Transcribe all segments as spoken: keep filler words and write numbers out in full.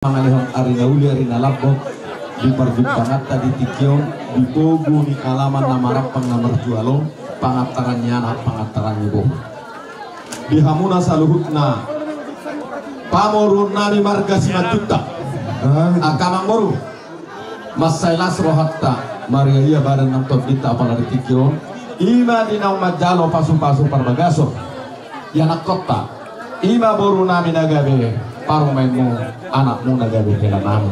Mangalehon ari na uli, ari na lambok di parjumpanganta di tingki on, di pogu ni alaman na marampang na marjual on, pangantaran ni anak, pangantaran ni boru. Di hamuna saluhutna pamoruon nami marga Simanjuntak. Angka amangboru, mansai las rohanta, marria badan nang tondinta apala di tingki on, i ma di naung manjalo pasupasu parbagason. Ianakhonta, i ma boru nami na gabe parumaenmu, anakmu na gabe hela nami.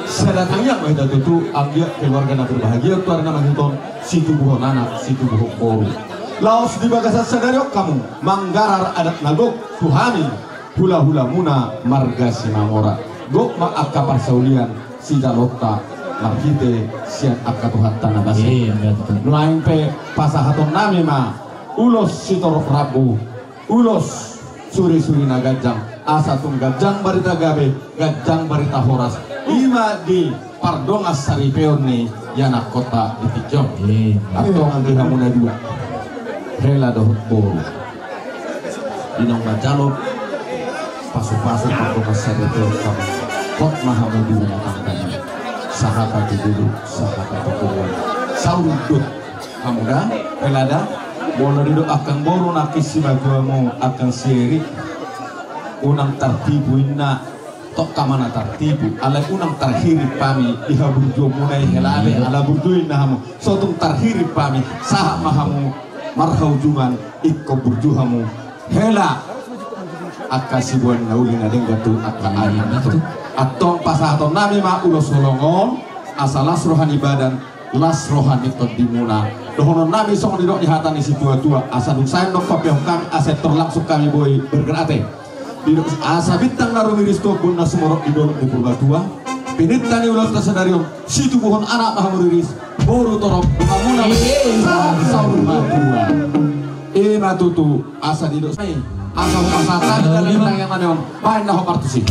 Sada tangiang ma hita tutu, anggiat keluarga na berbahagia tu ari na mangihut on, situbuhon anak, situbuhon boru. Laos di bagasan sadari on hamu manggarar adat na gok tu hami hulahulamuna marga Simamora. Gok ma angka parsaulian sijaloonta marhite sian angka Tuhanta na basa i. Iya, betul. Nuaeng pe pasahaton nami ma ulos sitorop rambu, ulos surisuri na ganjang, asa tung ganjang barita gabe, ganjang barita horas, i ma di pardongan saripeon ni ianakhonta di tingki on. Iya. Antong di hamuna dua, hela dohot boru, di naung manjalo pasupasu pardongan saripeon hamu, hot ma hamu di rumah tangga, sahata tu julu, sahata tu julu, saurut. Hamu da, hela da, molo didok angka boru nangkin simatuamu angka si Eri, unang tartibu inna, tong ma na tartibu, alai unang tarhirim hami di haburjuonmuna i hela ale, ala burju inna hamu, so tung tarhirim hami, sahat ma hamu marhaujungan, ingkon burju hamu hela angka siboan na uli na denggan tu angka ari na tutu. Antong pasahaton nami ma ulos holong on, asa las roha ni badan, las roha ni tondimuna. Dohonon nami songon nidok ni hata ni situatua, asa dung sae nang papeon hami, asa tor langsung hami boi bergerak ate. Didok, asa bintang na rumiris tu ombun na sumorop di dolok ni Purbatua, pinta ni ulaonta sadari on, situbuhon anak ma hamu riris, boru torop, hamuna ma saur matua. I ma tutu, asa didok sai, asa hupasahat hami tangiang nami on, baen na hombar tusi.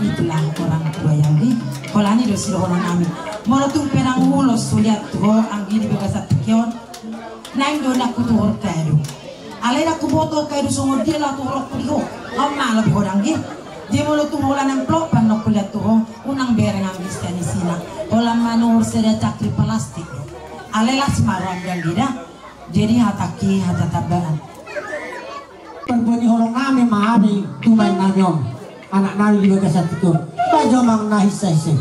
Itulah orang tua, anggi. Holan i do sidohonon nami. Molo tung pe ndang ulos huliat tu ho, anggi, di bagasan tingki on, naeng do ndang hutuhor kado. Alai ndang huboto kado songon dia laho tuhoronku di ho. Au ma lobi ho, anggi. Jadi molo tung holan amplop pe ndang huliat tu ho, unang bereng, anggi, sian isina. Holan manuhor sada cakri palastik do. Alai las ma roham, anggi, da. Jadi hatangki hata tambaan. Parbue ni holong nami ma hami tu maen nami on, anak nami di bagasan tingki on. Baen jo amang na hisa-hisa i.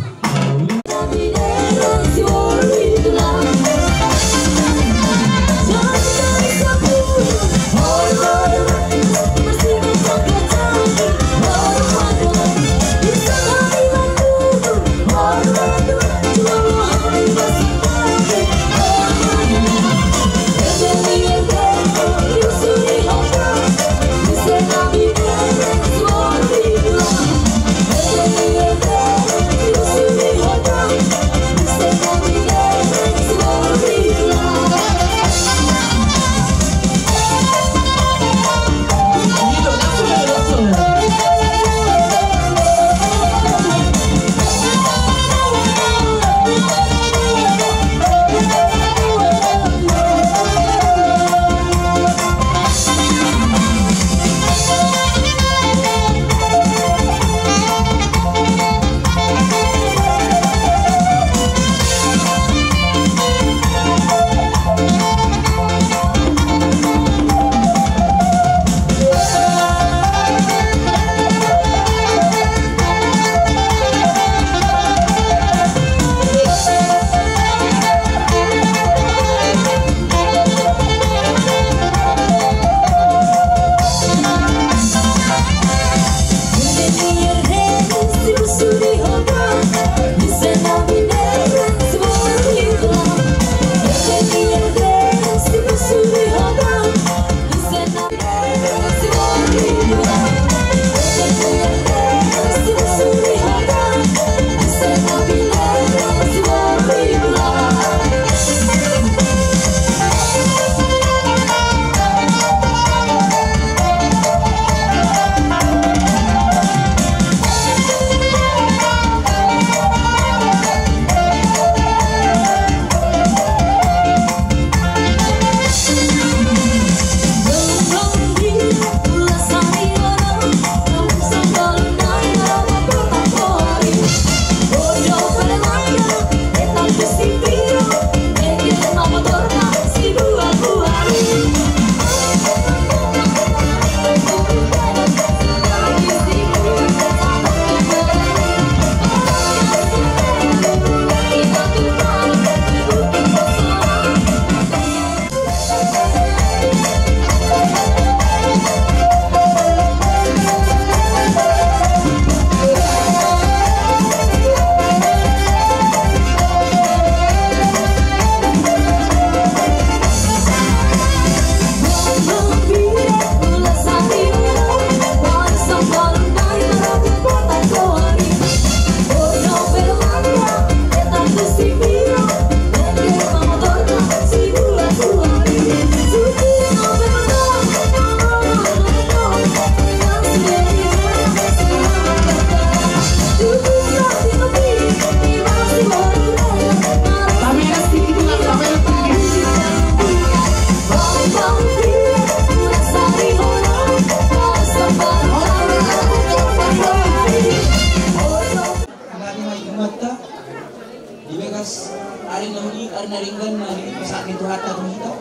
Di bagas ari na uli, ari na denggan na dipasahat ni Tuhanta tu hita.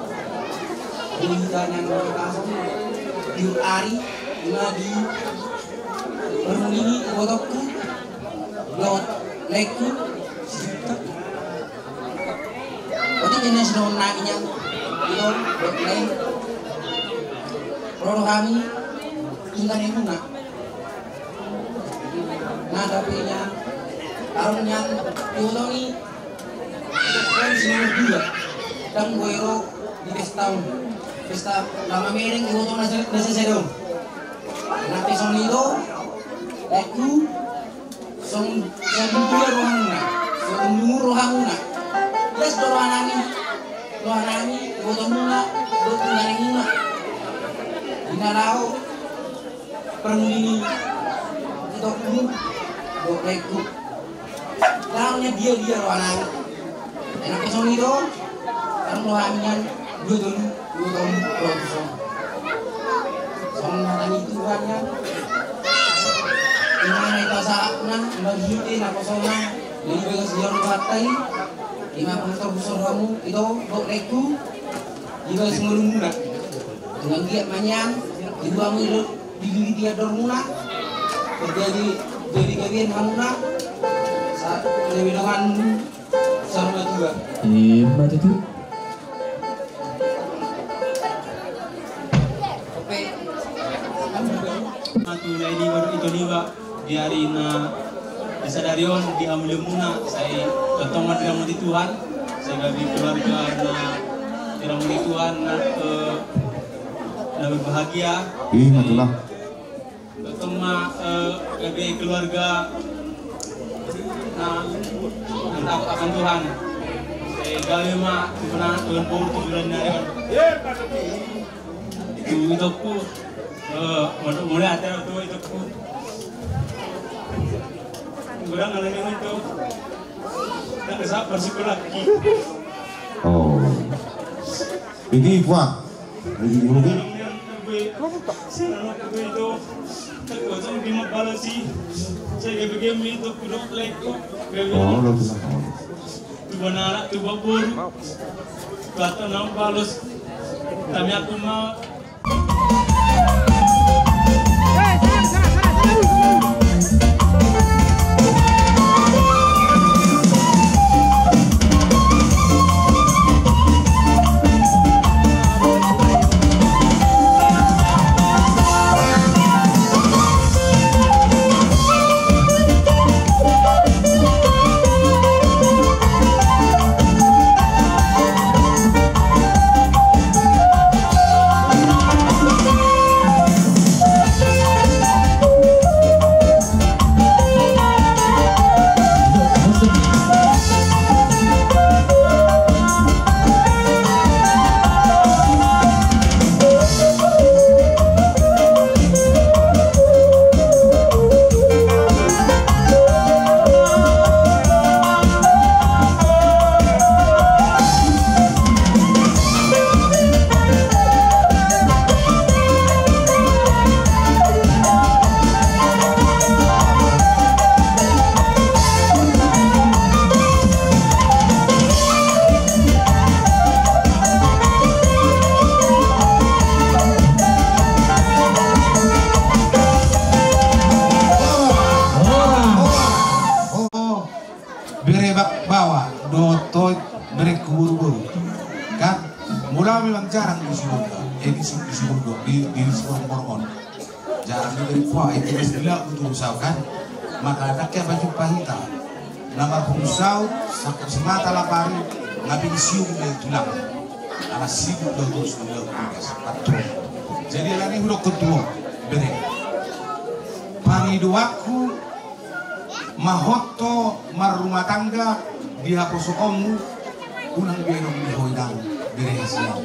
Di hita nang di tahun, di ari, ima di parmuli ni ibotongku, dohot laengku, si Juta. Otik ninna sidohonon nami nian, i do, dohot laeng. Ro do hami, tinggal di rumah. Na, tapi nian, taon nian, iboto ni, kan si nomor dua, ndang boi ro di pesta on. Pesta na mamereng iboto na sa-, na sasada on. Na pe songon i do, laengku, song, song dua rohangna, song dua rohangna. Jelas do rohanami, rohanami, ibotomuna, dohot tinggalmuna. Di na laho, parmuli ni itongku, Laengku. Laho nian dia dia rohanami. Enak songon i do. Kan rohanami nian dua tolu dua tolu dua tolu. Songon hata ni Tuhan nian. Ima na ipasahakna, ima hite na posona. Jadi bagas dia rohanta i. Ima pun terbusur kamu itu dok laengku. Ima singolumuna. Dengan dia manyan. Ibu kamu itu. Di diri dia dormuna. Terjadi jadi gawian hamuna. Saat lebih dengan sama juga. Ima tutu. Oke. Matu na ini baru itu niba di ari na di sadari on di hamulianmuna sai tongtong ma diramoti Tuhan. Sai gabe keluarga na diramoti Tuhan na, eh, na berbahagia. Ima tutu. Tongtong ma, eh, gabe keluarga na, na taat akan Tuhan. Eh, gabe ma tu na Tuhan boru tu bulan na ron. Tu itokku, eh, modok mula ate tu itokku. Kurang ada dengan itu. Tak sabar sekolah ki. Oh. Ini, Pak. Ini, ini. Oh, lo bisa. Tuba na anak, tuba boru. Kata nang balos. Tamiangku ma. Bere ba-, baoa dohot toit, berengku boru-boru. Kan? Molo memang jarang di Sibolga. Eh, di Si-, di Sibolga. Di, di Sibolga. Jarang di berengku, eh, di Sibolga tu saut kan. Maka ndang hea pajumpa hita. Na marhum saut, sangkut simata lapari, nga pensiun di tulang. Ala sibuk do terus di tugas. Patron. Jadi alani hudokkon tu ho, bere. Pangidoanku, mahotto marrumah tangga di haposoonmu, unang be adong di ho inang bere hasian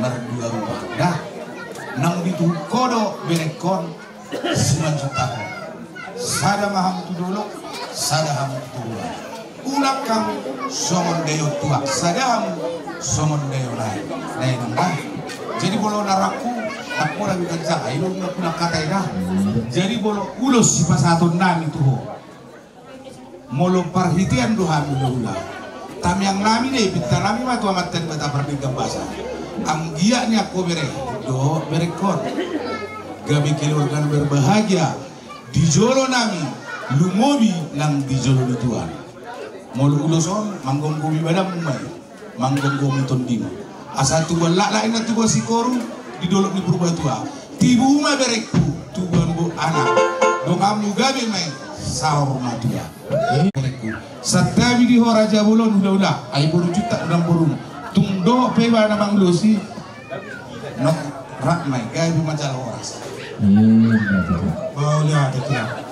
mardua rupa. Dah, naung dituhuk ho do berengkon simanjuntak ho. Sada ma hamu tu dolok, sada hamu tu toruan. Unang hamu songon daion tuak, sada hamu songon daion aek. Nah, inang dah. Jadi molo na rohangku, tak pola bukan jaha, ilo unang hata ida. Jadi molo ulos sipasahatonnami tu ho. Molo parhitean do hami hula-hula. Tamiangnami do i, pintanami ma tu Amanta Debata Pardenggan Basa. Anggiat ni angka bere dohot berengkon gabe keluarga na berbahagia di jolonami, lumobi nang di jolo ni Tuhan. Molo ulos on, manggomgomi badanmu ma i. Manggomgomi tondina. Asa tubuan laklak inna tubuan sikoru di dolok ni Purbatua. Tibu ma berengku, tubuan boru anak. Donganmu gabe ma i saur matua. Berengku. Santabi di ho raja bolon hula-hula. Ai boru Juntak do nang boruna. Tung dohot pe ibana mangulosi. Nang rap ma i, gabe ma jala horas. Iya, betul. Mauliate, Tulang.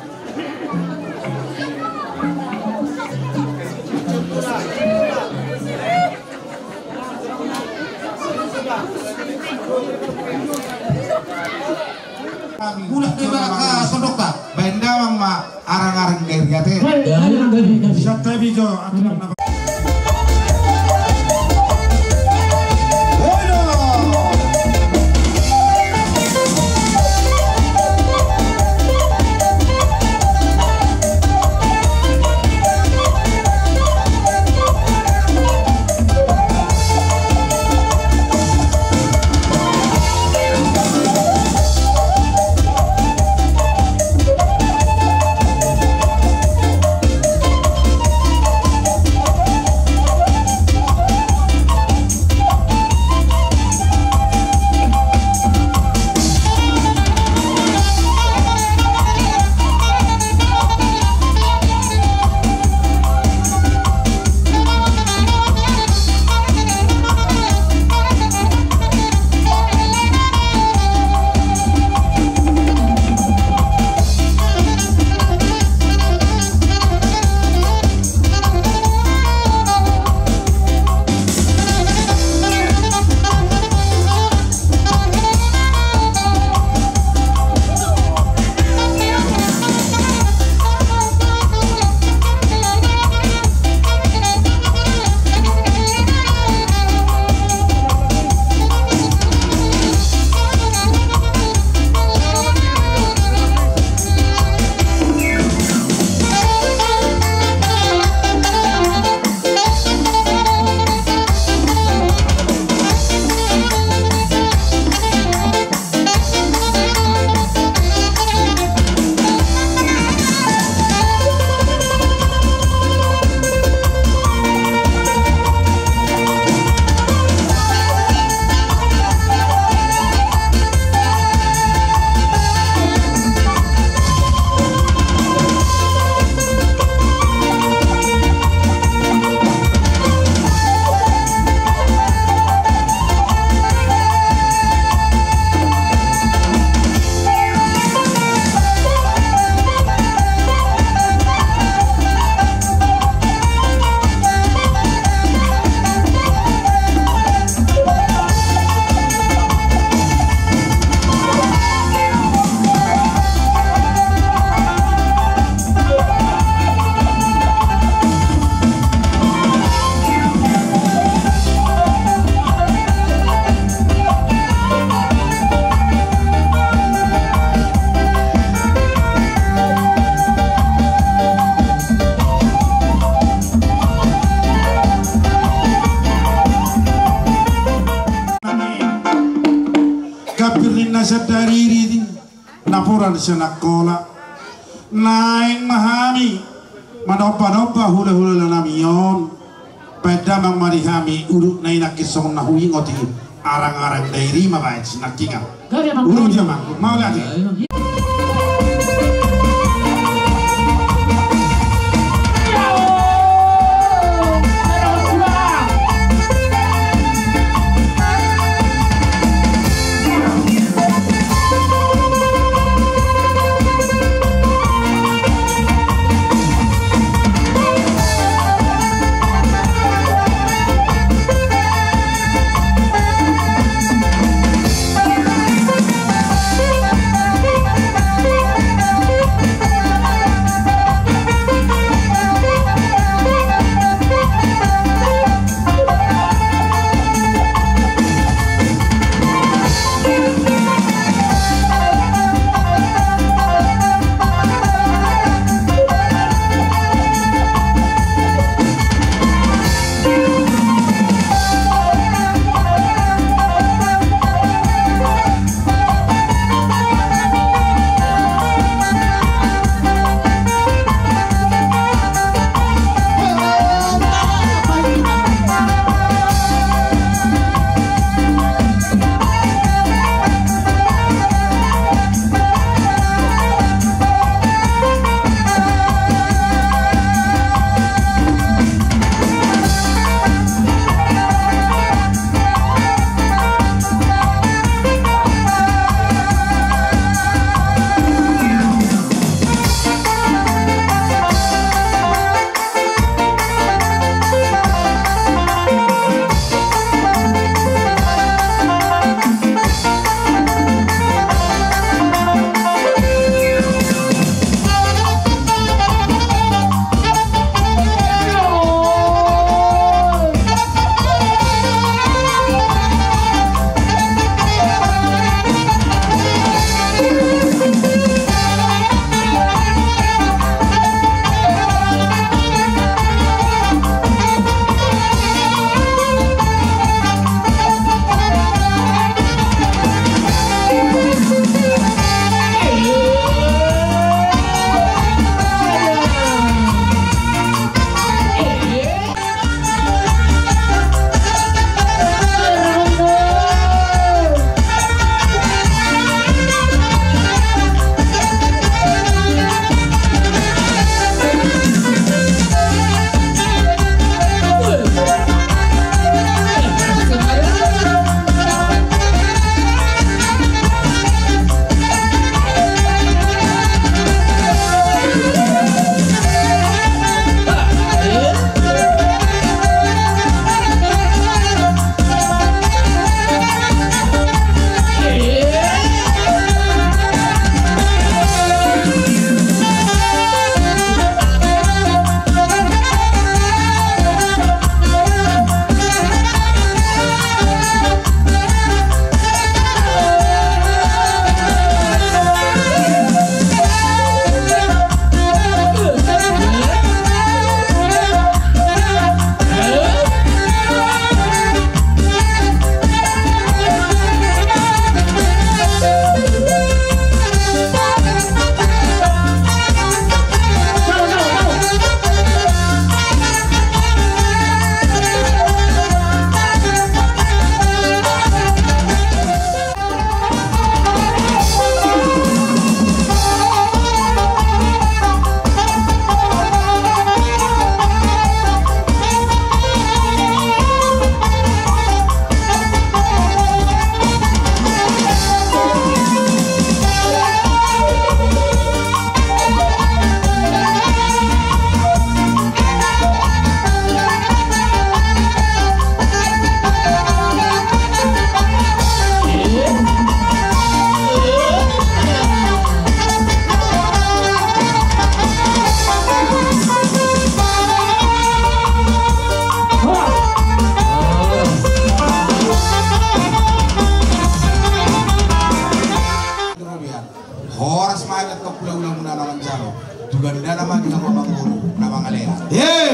Mulak deba ka sondok ka. Baen damang ma arang-arang dari Ate. Santabi jo, aturan na. Gambir ninna sadari riri. Napuran sian Angkola. Naeng ma hami manombanomba hulahula nami on. Baen damang ma di hami udutna i nangkin songon na huingot i. Arangarang dairi ma baen sinangkingan. Uduti damang, mauliate.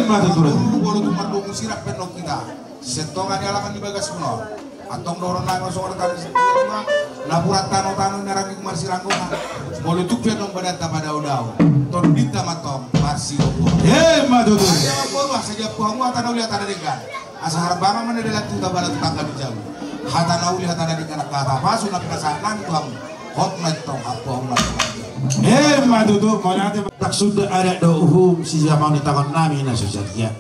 Ima tutu. Molo tung mardongan sirang pe annon hita. Sian tonga ni alaman ni bagas muna. Antong dohonon nami songon hata ni situa-tua, napuran tano-tano na ranggi marsiranggongan. Molo tung pe annon badanta padao-dao, tondinta ma antong marsiranggongan. Ima tutu. Asa dia ma boru, asa dia ma boru, hata na uli hata na denggan. Asa harbangan ma na dalan tu tabala tu tangga ni jabu. Hata na uli hata na denggan, angka hata pasu na pinasahat nami tu hamu. Hot ma antong, apo hamu na. Ima tutu, mauliate. Ndang suda adat dohot uhum sijamaon ni tangan nami na so sadia.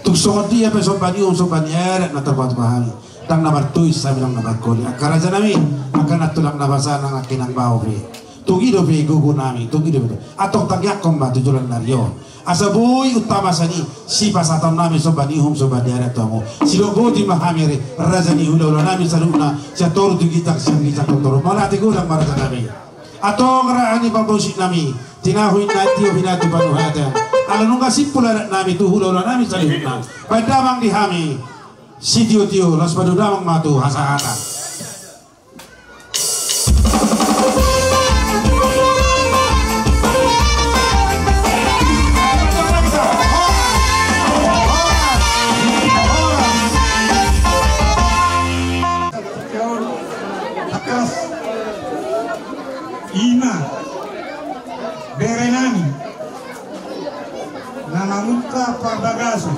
Tung songon dia pe somba ni uhum somba ni adat na tarpatupa hami. Ndang na martois hami ndang na margoli. Angka raja nami, angka nantulang na basa nang angka inang bao pe. Tung i dope gogo nami, tung i dope. Antong tangiangkon ma tu joloan ni ari on. Asa boi untama sian i, sipasahaton nami somba ni uhum somba ni adat tu hamu. Sidok boti ma hami re, raja ni hula-hula nami saluhutna, sian toru tu ginjang, sian ginjang tu toru. Mauliate godang ma raja nami. Antong raja ni parmusik nami, tinahu inna tio hinatu panuhatan. Ala nunga simpul adat nami tu hula-hula nami saluhutna. Baen damang di hami, sitio-tio, laos padu damang ma tu hasahatan. Tangkas. Ima bere nami na mamungka parbagason.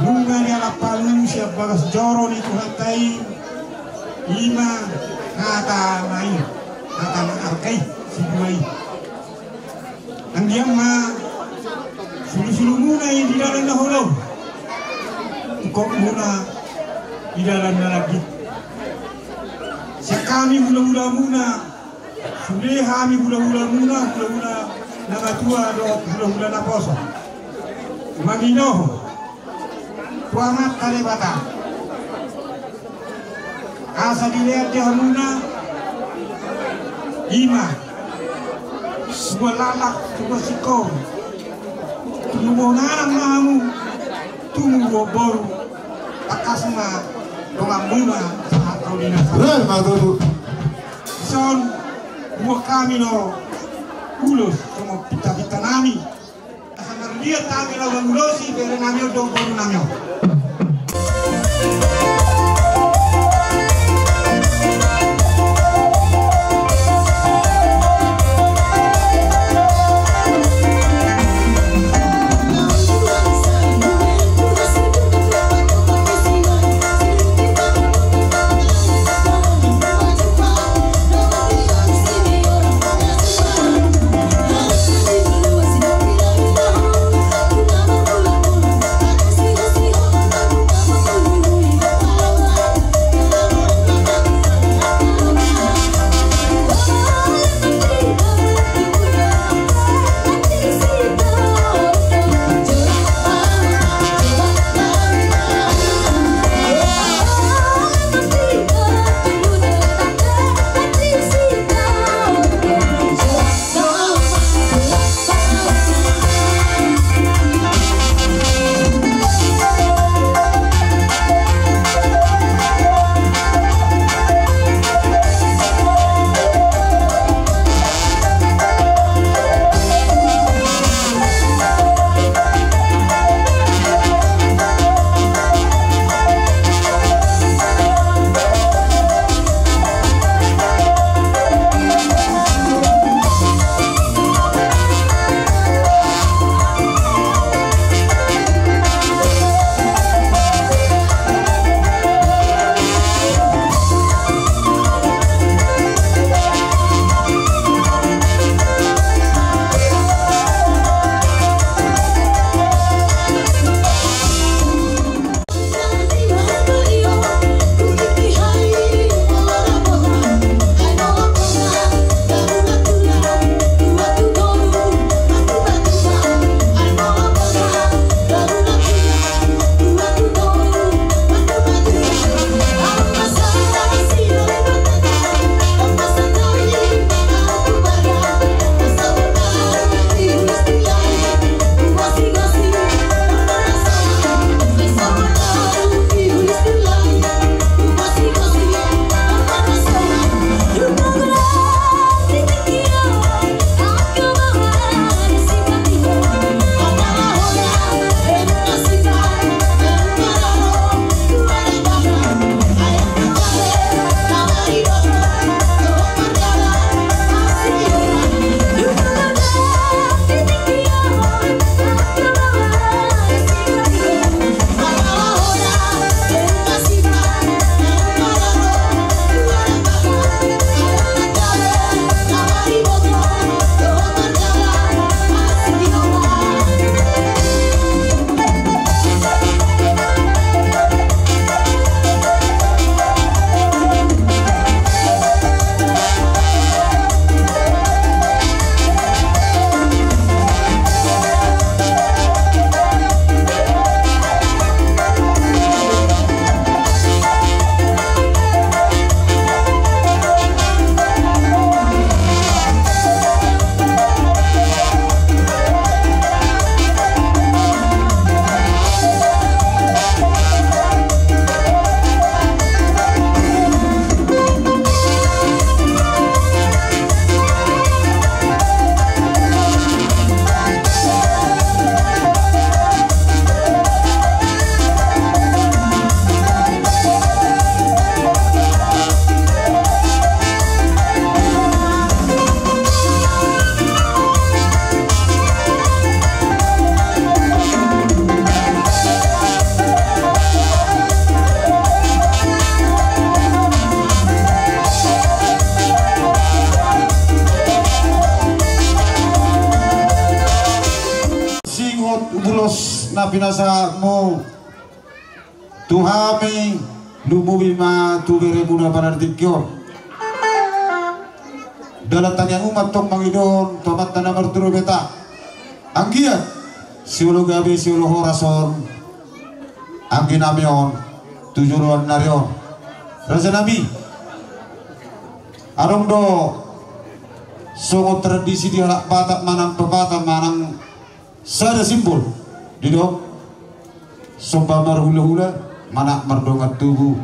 Nunga dialap hamu sian bagas joro ni Tuhanta i. Ima hata na i, hata na arga i, sidua i. Anggiat ma sulu-sulumuna i di dalan na holong, tungkotmuna di dalan na langgit. Sian hami hula-hulamuna, sude hami hula-hulamuna, hula-hula na matua dohot hula-hula naposo, manginohon tu Amanta Debata asa dilehon di hamuna ima, tua laklak, tua singkoru, tumumuhon anak ma hamu, tumumuhon boru, tangkas ma donganmuna sahat ro di na sahat. Ima tutu. Dison huboan hami do ulos songon pinta-pinta nami. Asa marliat hami laho mangulosi bere nami on dohot boru nami on. Na pinasahatmu tu hami, lumobi ma tu beremuna pala di tingki on. Dalan tangiangmu ma tong mangido on tu Amanta na martua Debata. Anggiat siolo gabe siolo horas on angginami on tu joloan ni ari on. Rajanami, adong do songon tradisi di halak Batak manang pepatah manang sada simbol, didok somba marhulahula, manat mardongan tubu,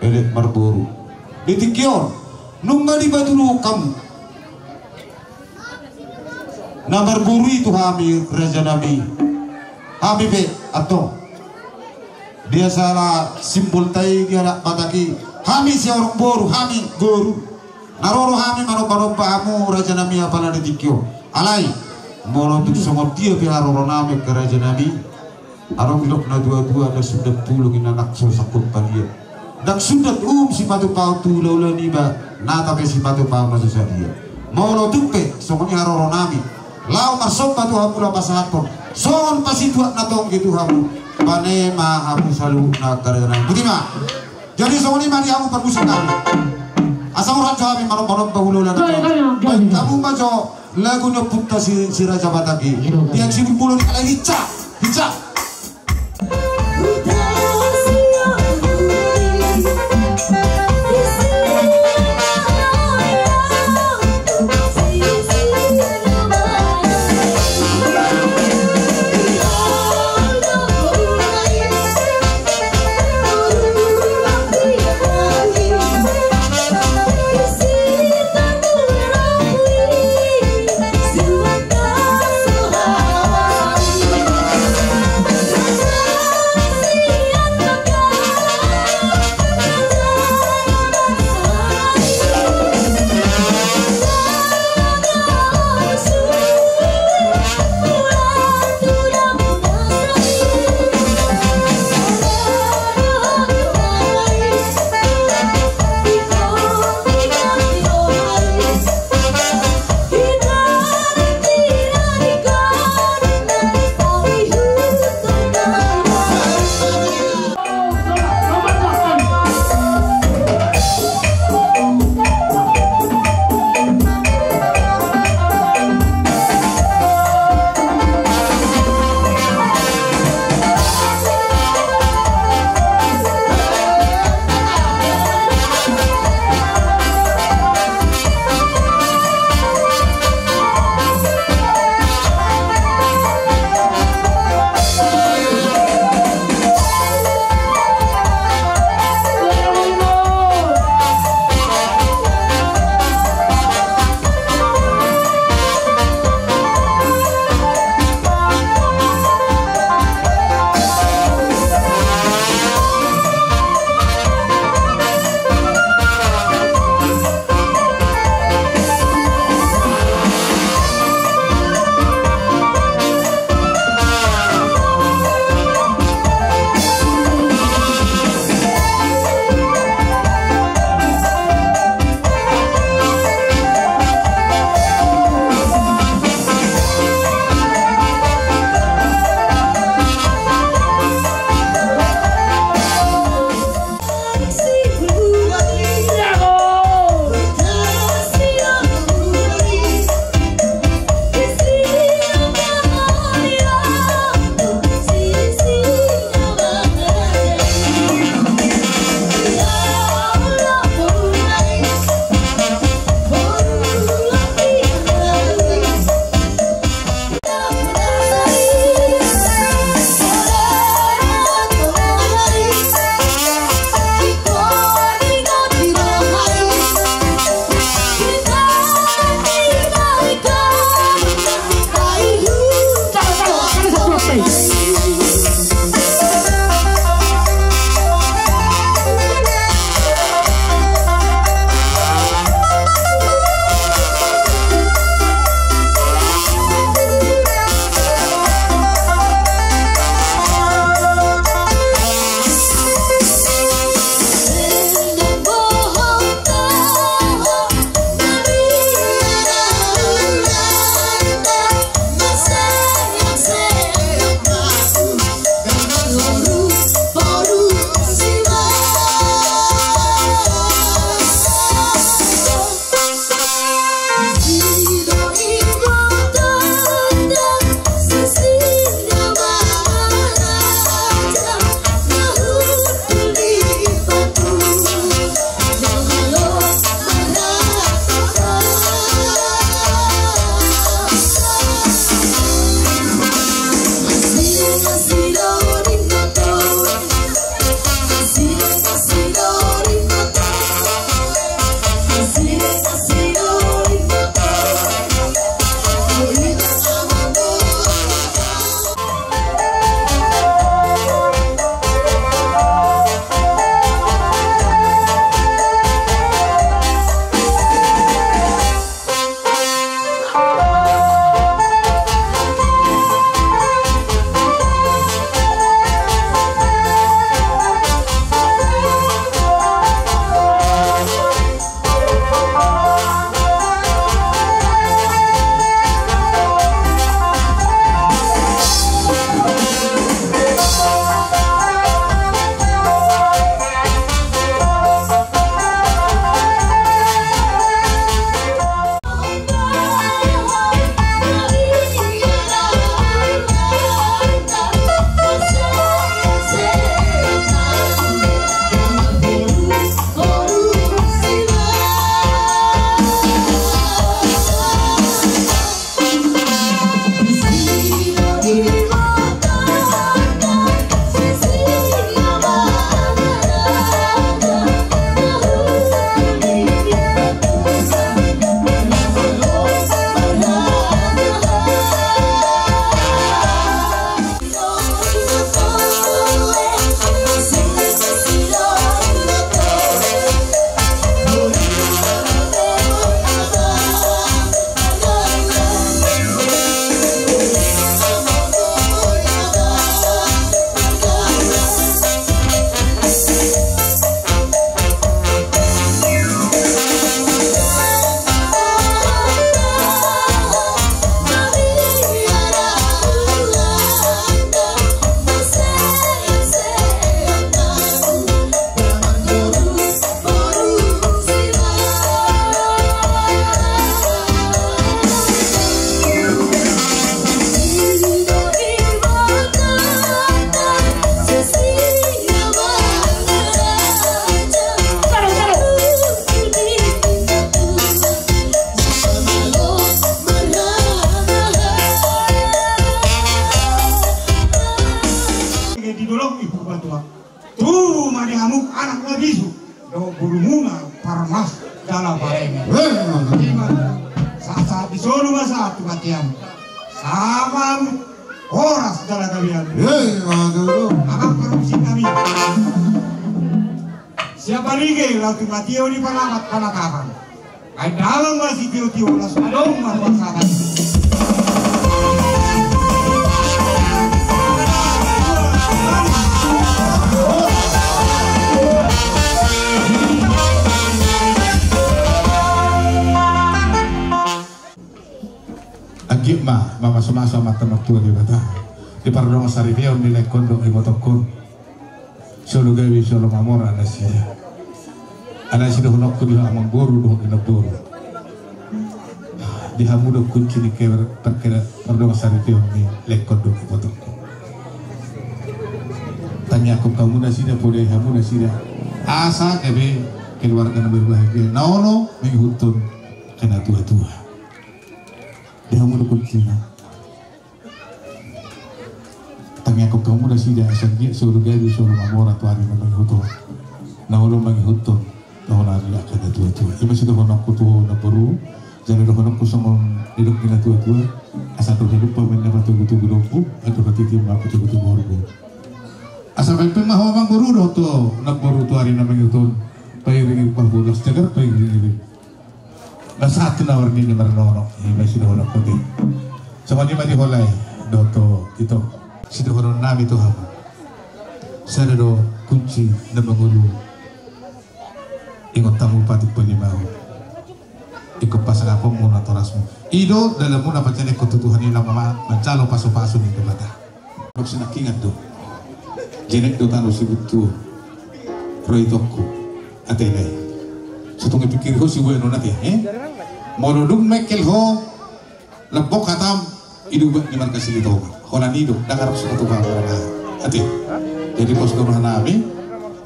elek marboru. Di tingki on nunga dipatuduhon hamu na marboru i tu hami, rajanami. Hami pe antong, dia sala simbolta i di halak Batak i, hami siorong boru, hami goru. Na ro do hami manombanomba hamu, rajanami, apala di tingki on. Alai molo tung songon dia pe haroronami, rajanami, adong didok na tuatua, ndang sundat pulung inna na so sangkut palia, ndang sundat uhum sipatupaon tu hulahula niba, nata pe sipatupaon na so sadia. Molo tung pe songon i haroronami, laho marsomba tu hamu laho pasahathon songon pasituak na tonggi tu hamu, bane ma hamu saluhutna, rajanami. Boti ma. Jadi songon i ma di hamu parmusik nami. Asa urhat jo hami manombanomba hulahula nami. Baen hamu ma jo lagu ni ompunta si, si Raja Batak i. Tiang si bumbulon i, alai hinsa, hinsa. Hamu anak na bisuk dohot borumuna parmas jala pareme. Ima sahat-sahat di solu ma sahat tu bontean. Sahat ma horas jala gabean. Ima tutu. Amang parmusik nami. Siap balige laho tu bontean ni pangamat panakapan. Ai dalan ma sitio-tio, laos adong ma ruang sabar. Anggiat ma mamasu-masu Amanta Martua Debata di pardongansaripeon ni laengkon dohot ibotongkon. Solu gabe solu mamora nasida. Alai sidohononku di ho amangboru dohot inangboru, di hamu do kunci ni keber-, perkera-, pardongansaripeon ni laengkon dohot ibotongkon. Tangiangkon hamu nasida, podai hamu nasida, asa gabe keluarga na berbahagia na olo mangihuthon angka na tua-tua. Di hamu do kuncina. Tangiangkon hamu nasida asa anggiat solu gabe solu mamora tu ari na mangihuthon, na olo mangihuthon tu ari ni angka na tua-tua. Ima sidohononku tu ho namboru, jala dohononku songon nidok ni na tua-tua: Asa ndang hupalupa baen na patogu-togu lombu, andor hatiti ma patogu-togu horbo. Asa pengpeng ma ho amangboru dohot tu ho namboru tu ari na mangihuthon, pairing-iring pahompu, las jagar pairing-iring. Na sahat tu na marnini marnono, ima sidohononku i. Songon i ma di ho lae dohot tu ho ito. Sidohonon nami tu hamu: Sada do kunci na mangolu, ingot hamu patik palimahon. Ingkon pasangaponmu natorasmu. I do dalanmuna panjanikkon tu Tuhan i laho ma-, manjalo pasu-pasu ni Debata. Rok sinangkingan do. Jenek do tano sibuntuon. Ro itongku. Ate lae. So tung dipikiri ho siboanon ate, eh? Molo dung mengkel ho, lambok hatam, i do ubat ni marga Silitonga. Holan i do, ndang adong so tu hamu na. Ate. Jadi pos do roha nami,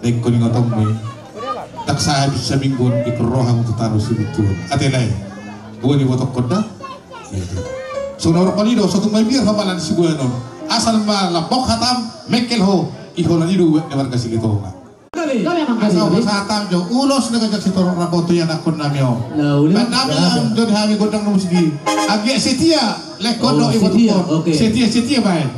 na ingkon ingotonmu i. Ndang sahabis saminggu on ingkon ro hamu tu tano sibuntuon. Ate lae. Boa ni ibotongkon da. Songon na hudok i do, so tung mabiar ho mala ni siboanon. Asal ma lambok hatam, mengkel ho, i holan i do ubat ni marga Silitonga. Asa hupasahat hamu jo ulos na ganjang sitorop rambu tu ianakhon nami on. Baen nami jo di hami gondang na musik i. Anggiat setia laengkon dohot ibotongkon. Setia, setia baen.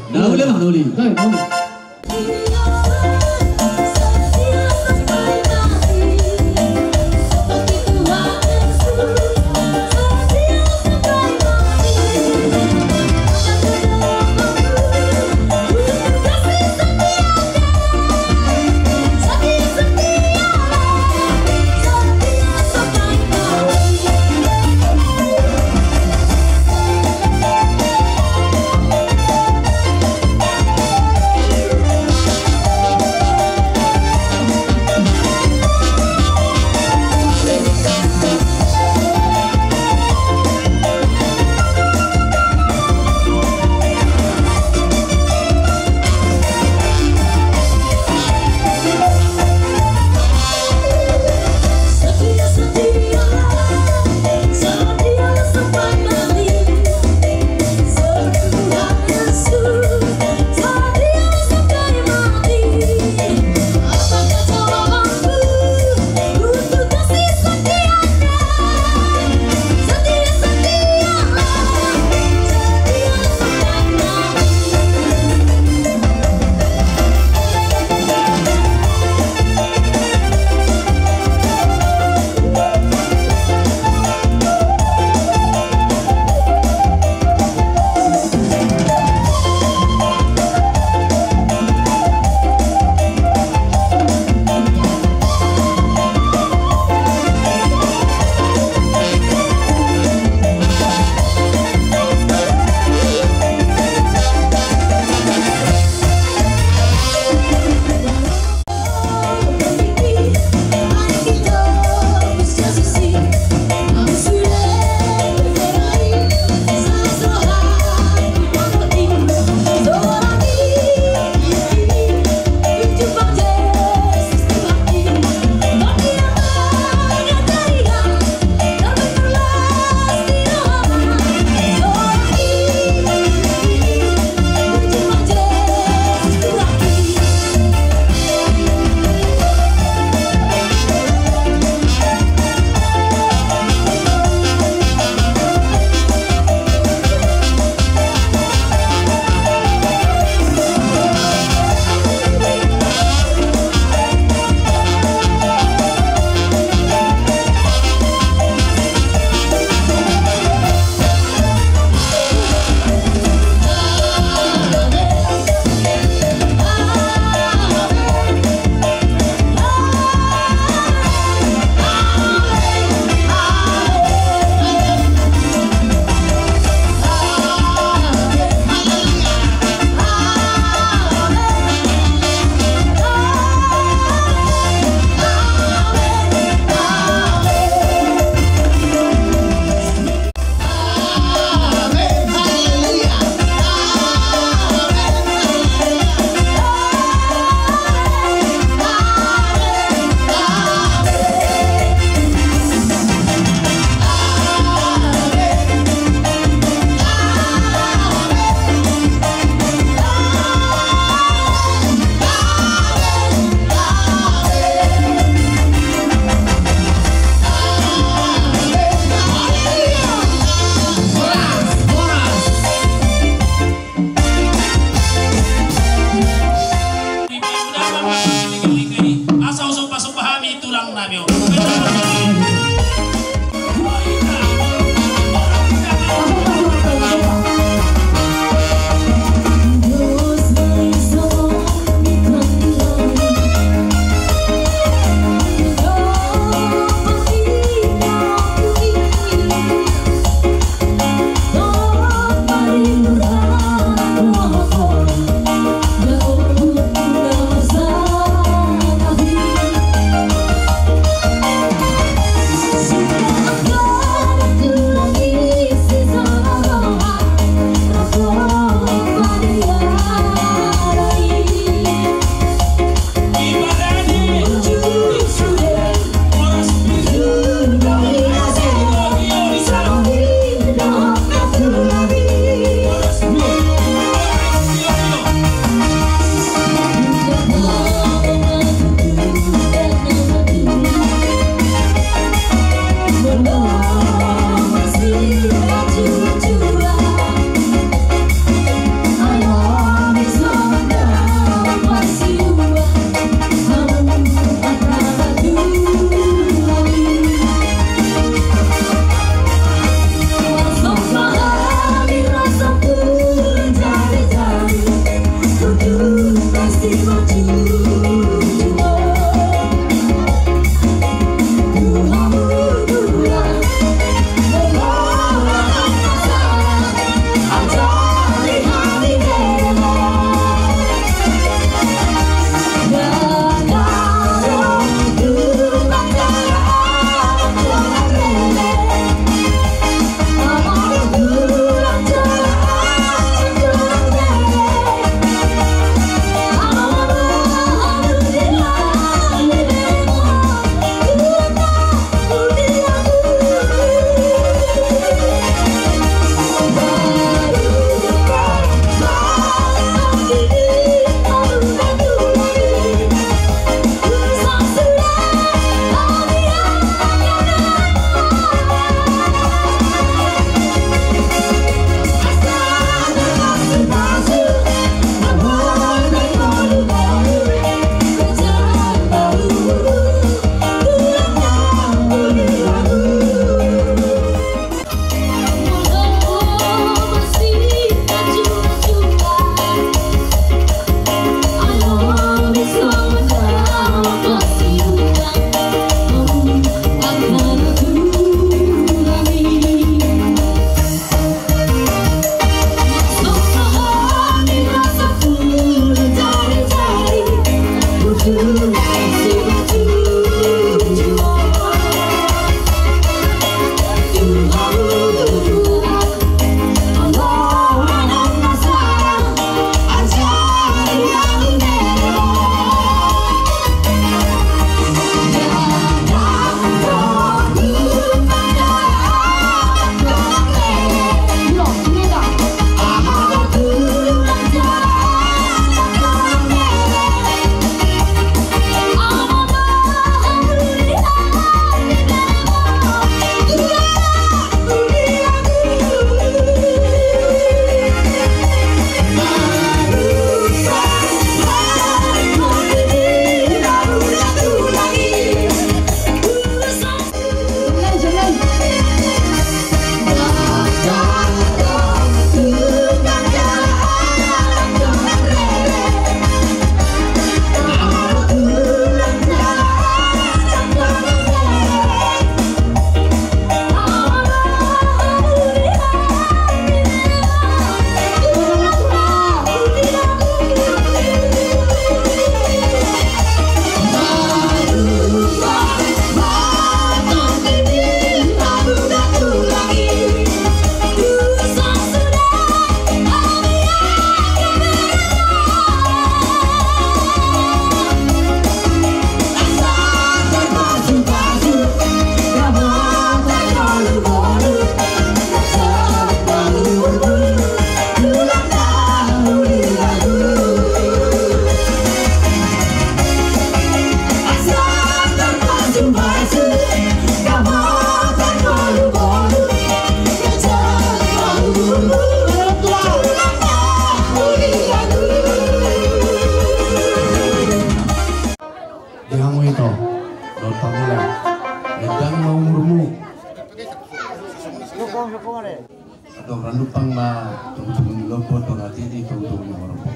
Lumpang ma tongtong ni lombot, dongan i di tongtong ni horbo.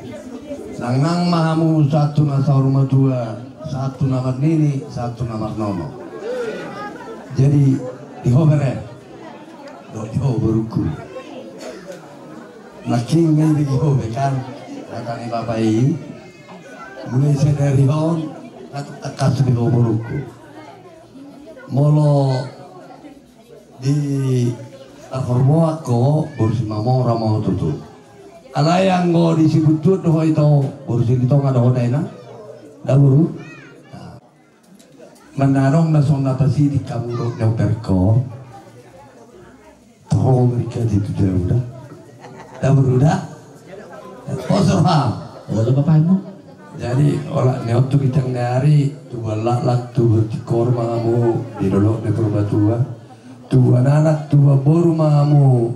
Nangnang ma hamu sahat tu na saur matua, sahat tu na marnini, sahat tu na marnono. Jadi di ho bere dohot di ho borungku. Nangkin ma i di ho be kan, hata ni bapa i. Mulai sadari on, hata tangkas di ho borungku. Molo di tarhormoan ho, boru Simamora ma ho tutu. Alai anggo di Sibuntuon do ho ito, boru Silitonga do ho daina. Da boru. Manang adong na songon na pasidik hamu dohot ni omperko. Toho berikan itu jauh da. Da boru da. Poso ha. Olo bapakmu. Jadi olat ni on tu ginjang ni ari, tubuan laklak, tubuan tingkor ma hamu di dolok ni Purbatua. Tubuan anak, tubuan boru ma hamu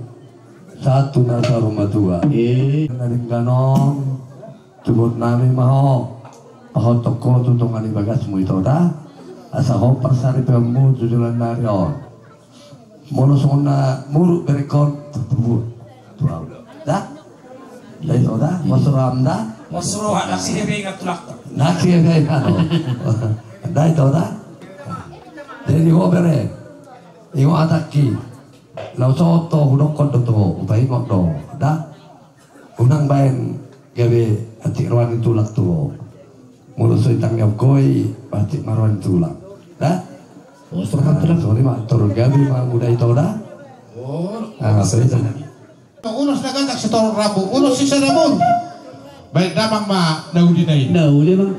sahat tu na saur matua. Eh. Na denggan on, tubuan nami ma ho. Pahothon ho tu tonga ni bagasmu ito da. Asa ho parsaripeonmu tu joloan ni ari on. Molo songon na muruk berengkon, tubuan. Tuau. Da? Da ito da? Pos roham da? Pos roha na sihebengan tulang. Na sihebengan. Da ito da? Jadi ho bere. Ingot hatangki. Laos on do hudokkon do tu ho, hupaingot do. Da? Unang baen gabe hansit roha ni tulang tu ho. Molo so itangiangkon i, hansit ma roha ni tulang. Da? Songon i ma, torop gabe ma hamu da ito da. Ulos na gandang sitorop rambu, ulos sisada boru. Baen damang ma na uli na i. Na uli ma.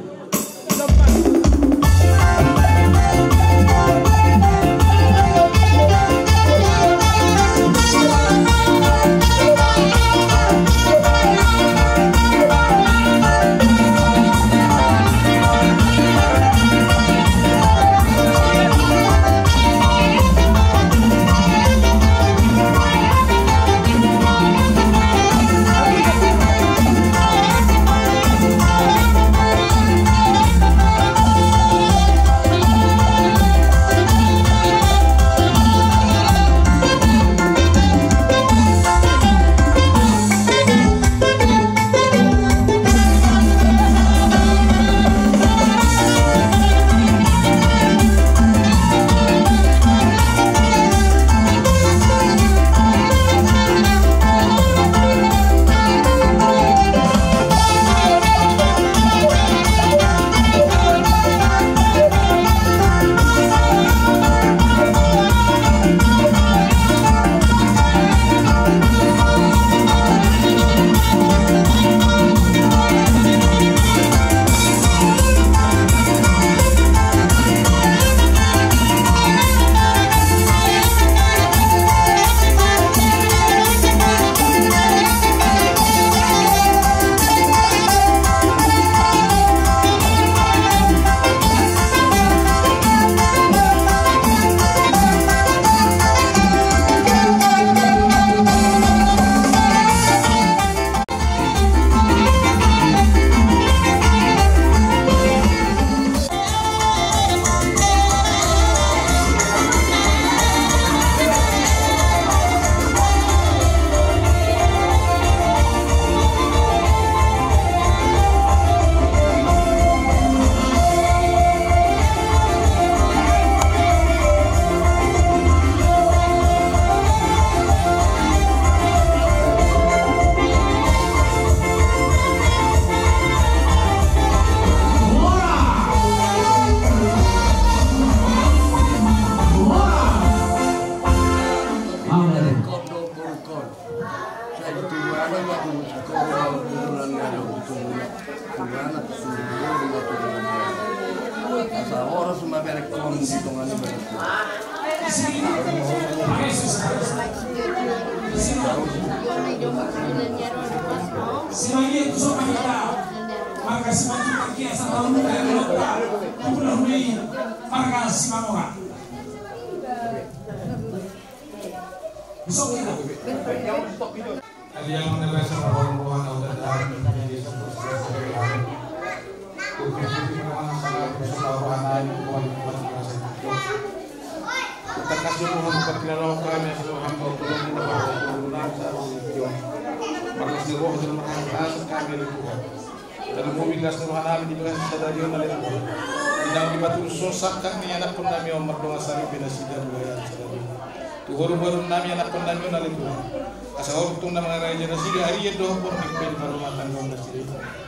Marga Simanjuntak, marga Simamora. Isok kita. Jadi yang mendengar sama orang tua, udah tahu, jadi Yesus Kristus. Terima kasih Tuhan, buat kita lakukan ya, Tuhan, buat kita lakukan. Roha jolma na marhahamaranggi ale Tuhan. Tarlumobi las ni rohanami di bagasan sadari on ale Tuhan. Di naung dipatulus on sangkap ni anakkonnami on mardongan saripe nasida mulai sadari on. Tu horbo ni rohanami anakkonnami on ale Tuhan. Asa horbo tong na mangaraja nasida, ari dohot borngin pe di parrumatanggaon nasida.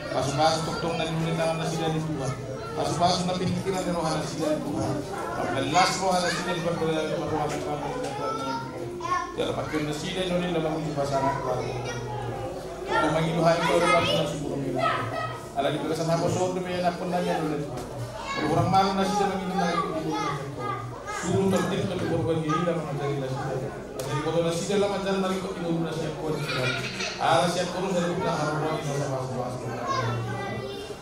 Pasupasu tongtong na niula ni tangan nasida ale Tuhan. Pasupasu na pingkiran ni roha nasida ale Tuhan. Pambalas roha nasida di parrumatanggaon nasida. Jala pakkon nasida i nunga na manguji pasangan. Tongtong mangido hami tu Tuhan na sumurung i. Ala di bagasan haposoon do be anakkonnami on ale Tuhan. Molo hurang malo nasida mangido na ringkot di boru na sian Ho. Suru tongtong tu boru na sian Ho. Asa diboto nasida laho manjalo na ringkot di boru na sian Ho. Ala sian Ho do saluhutna haroroan i na pasupasu.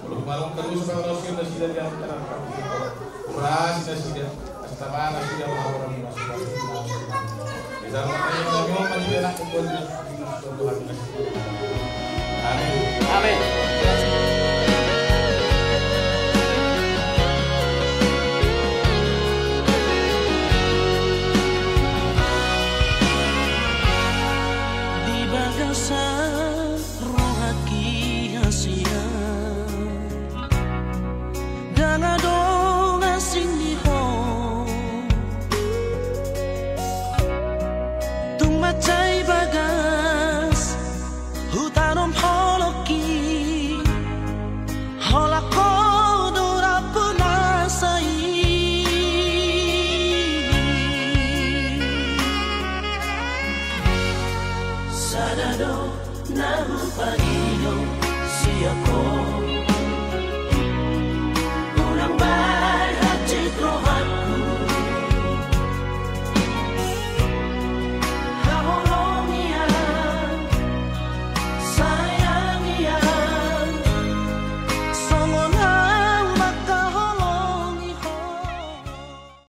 Molo tung adong kadosa pangalaosion nasida di antara parpusat, urasi nasida, asa tama nasida ma haroro ni pasupasu. Di dalam hati nami on ma di dalam pembuat nasida.